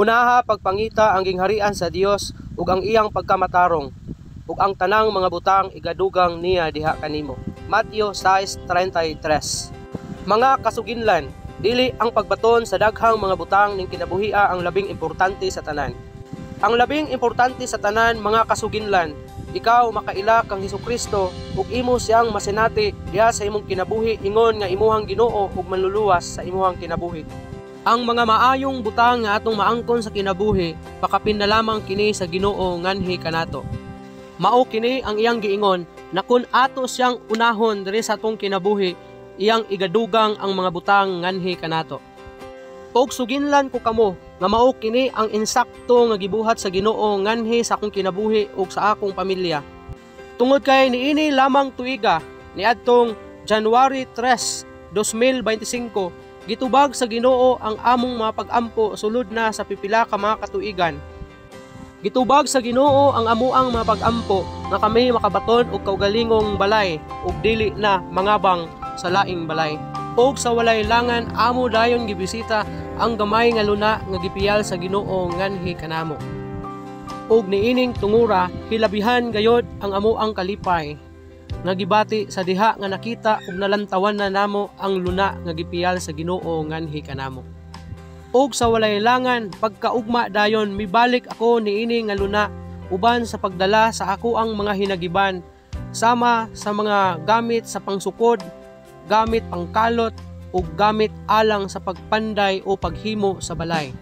Unaha pagpangita ang gingharian sa Dios ug ang iyang pagkamatarong, ug ang tanang mga butang igadugang niya diha kanimo. Mateo 6:33. Mga kasuginlan, dili ang pagbaton sa daghang mga butang ning kinabuhia ang labing importante sa tanan. Ang labing importante sa tanan, mga kasuginlan, ikaw makaila kang Hesukristo ug imo siyang masinati diha sa imong kinabuhi ingon nga imuhang Ginoo ug manluluwas sa imuhang kinabuhi. Ang mga maayong butang nga atong maangkon sa kinabuhi, pakapin na lamang kini sa Ginoo nganhi kanato. Mao kini ang iyang giingon na kun ato siyang unahon diri sa atong kinabuhi, iyang igadugang ang mga butang nganhi kanato. Og suginlan ko kamo nga mao kini ang insakto nga gibuhat sa Ginoo nganhi sa akong kinabuhi ug sa akong pamilya. Tungod kay niini lamang tuiga niadtong January 3, 2025, gitubag sa Ginoo ang among mga pag-ampo sulod na sa pipila ka mga katuigan. Gitubag sa Ginoo ang amuang mga pag-ampo nga kami makabaton og kaugalingong balay ug dili na mangabang sa laing balay. Og sa walay langan amo dayon gibisita ang gamay nga luna nga gipiyal sa Ginoo nganhi kanamo. Og niining tungura hilabihan gayod ang amuang kalipay nga gibati sa diha nga nakita ug nalantawan na namo ang luna nga gipiyal sa Ginoo nganhi kanamo. Og sa walay langan pagkaugma dayon mibalik ako niini nga luna uban sa pagdala sa ako ang mga hinagiban sama sa mga gamit sa pangsukod, gamit pangkalot ug gamit alang sa pagpanday o paghimo sa balay.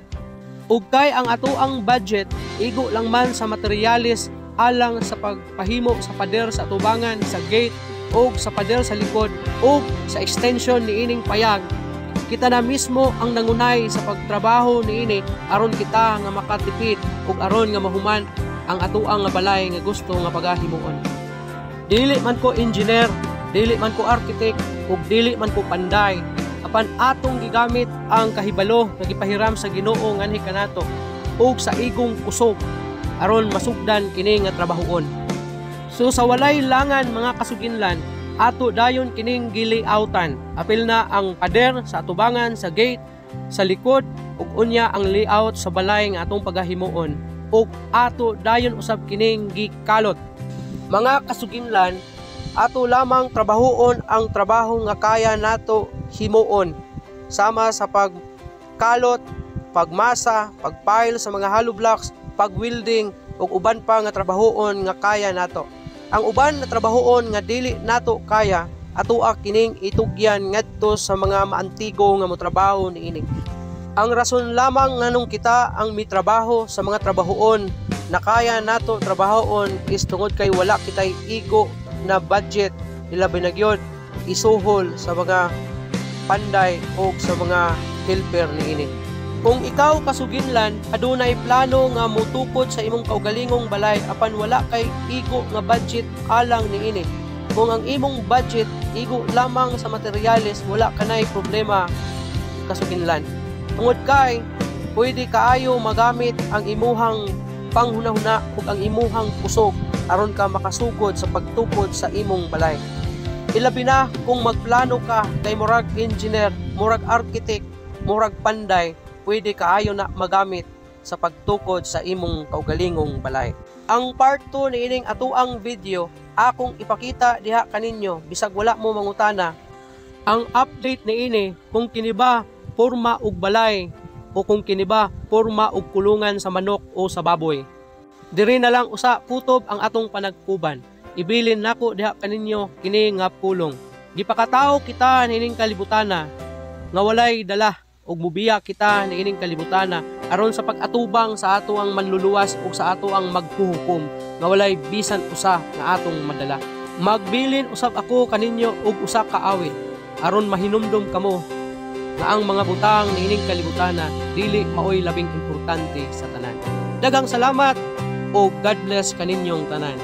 Ug kay ang atoang budget igo lang man sa materyales alang sa pagpahimo sa pader sa atubangan, sa gate ug sa pader sa likod ug sa extension niining payag. Kita na mismo ang nangunay sa pagtrabaho niini aron kita nga makatipid ug aron nga mahuman ang atoang nga balay nga gusto nga pagahimuon. Dili man ko engineer, dili man ko architect ug dili man ko panday, apan atong gigamit ang kahibalo nga gipahiram sa Ginoo nganhi kanato ug sa igong kusog aron masugdan kini nga trabahoon. So sa walay langan mga kasuginlan, ato dayon kining gilayoutan. Apil na ang pader sa atubangan, sa gate, sa likod ug unya ang layout sa balay nga atong pagahimuon ug ato dayon usab kining gikalot. Mga kasuginlan, ato lamang trabahoon ang trabaho nga kaya nato himuon sama sa pagkalot, pagmasa, pagpile sa mga hollow blocks, pagwelding ug uban pa nga trabahoon nga kaya nato. Ang uban nga trabahoon nga dili nato kaya, atoa kining itugyan ngadto sa mga maantigo nga motrabaho niini. Ang rason lamang nganong kita ang mitrabaho sa mga trabahoon na kaya nato trabahoon is tungod kay wala kitay igo na budget ilabi na gyud isuhol sa mga panday o sa mga helper niini. Kung ikaw kasuginlan, adunay plano nga motukod sa imong kaugalingong balay apan wala kay igo nga budget alang niini. Kung ang imong budget igo lamang sa materyales, wala kanay problema kasuginlan. Tungod kay pwede kaayo magamit ang imuhang panghunahuna ug ang imuhang kusog aron ka makasugod sa pagtukod sa imong balay. Ilabi na kung magplano ka kay murag engineer, murag architect, murag panday, pwede kaayo na magamit sa pagtukod sa imong kaugalingong balay. Ang part 2 niining atuang video akong ipakita diha kaninyo bisag wala mo mangutana. Ang update niini kung kini ba porma og balay o kung kini ba porma og kulungan sa manok o sa baboy. Diri na lang usa kutob ang atong panagkuban. Ibilin nako diha kaninyo kini nga pulong. Gipakatao kita niining kalibutana nga walay dala ug mubiya kita niining kalibutana aron sa pag-atubang sa ato ang manluluwas ug sa ato ang maghuhukom nga walay bisan usa nga atong madala. Magbilin usab ako kaninyo og usa ka awit aron mahinumdom kamo nga ang mga butang niining kalibutana dili maoy labing importante sa tanan. Daghang salamat o God bless kaninyong tanan.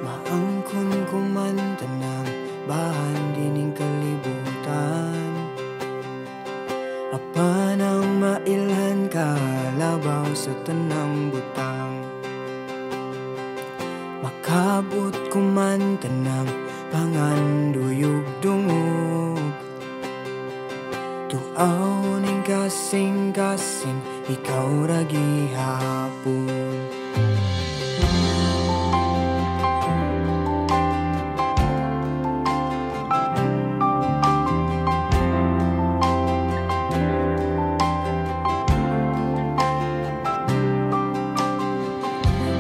Maangkon ko man tanang bahan dining kalibutan, apan ang mailhan ka labaw sa tanang butang. Makabot ko man tanang pangandoy. ikaw ra gihapon.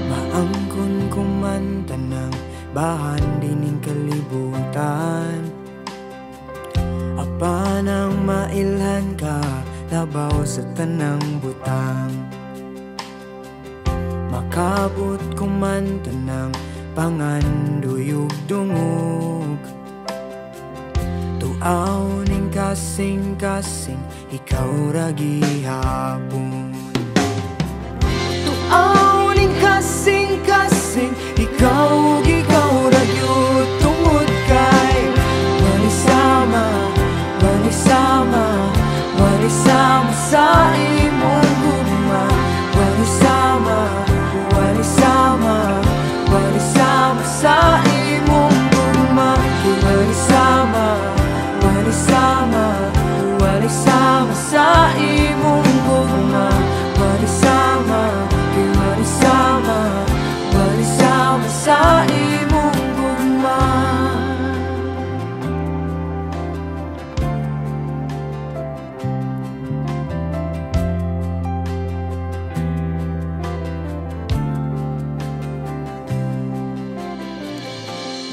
Maangkon ko man tanang bahan dining kalibutan, apan ang mailhan ka labaw sa tanang butang. Makabot ko man tanang panganduyog dungog, tuaw ning kasing-kasing ikaw ra gihapon. Tuaw ning kasing-kasing ikaw, ikaw ra gyud, tungod kay walay sama, walay sama, walay sama sa imong gugma. Walay sama, walay sama, walay sama sa imong gugma. Walay sama, walay sama, walay sama sa imong gugma. Walay sama, walay sama, walay sama sa imong gugma.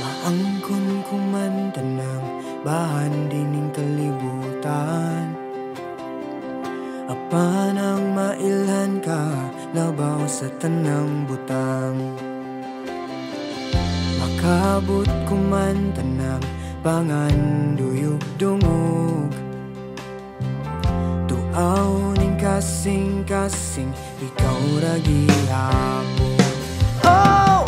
Maangkon ko man tanang bahan dining kalibutan, apan ang mailhan ka labaw sa tanang butang. Makabot ko man tanang panganduyog dungog, tuaw ning kasing-kasing ikaw ra gihapon. Oh!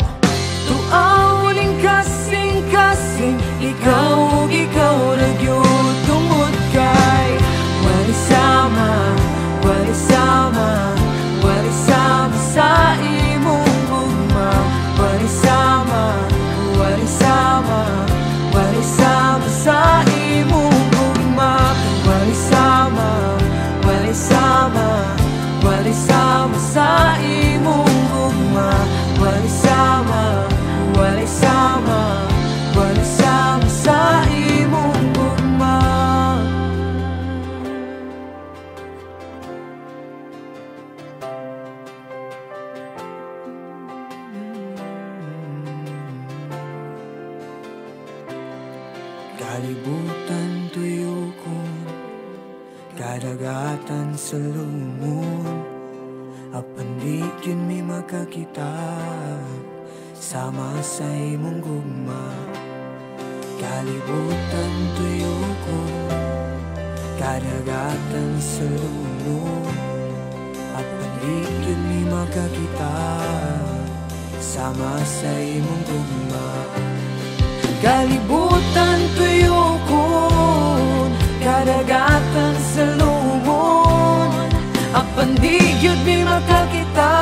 Tuaw ning kasing-kasing ikaw, ikaw ra gyud, tungod kay walay sama, walay sama, walay sama sa imong gugma. Walay sama, walay sama, walay sama sa imong gugma. Walay sama, walay sama, walay sama sa imong gugma. Walay sama, walay sama, walay sama sa imong gugma. Kalibutan tuyokon, kadagatan sa lumon, apan di gyud mi makakita sama sa imong gugma. Kalibutan tuyokon, kadagatan sa lumon, apan di gyud mi makakita sama sa imong gugma. Kalibutan tuyokon, kadagatan sa lumon, apan di gyud mi makakita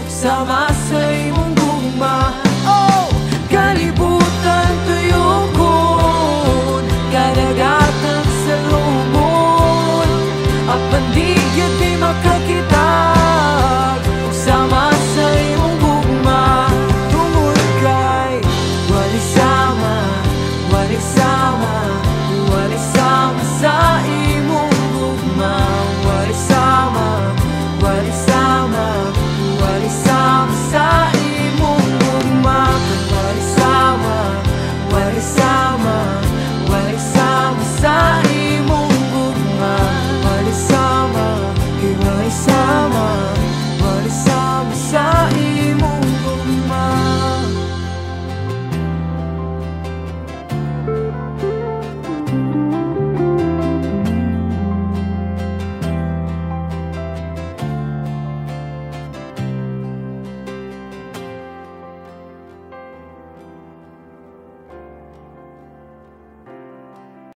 sama sa imong gugma. Oh! Kalibutan tuyokon, kadagatan sa lumon, apan di gyud mi makakita sama sa imong gugma. Tungod kay walay sama, walay sama.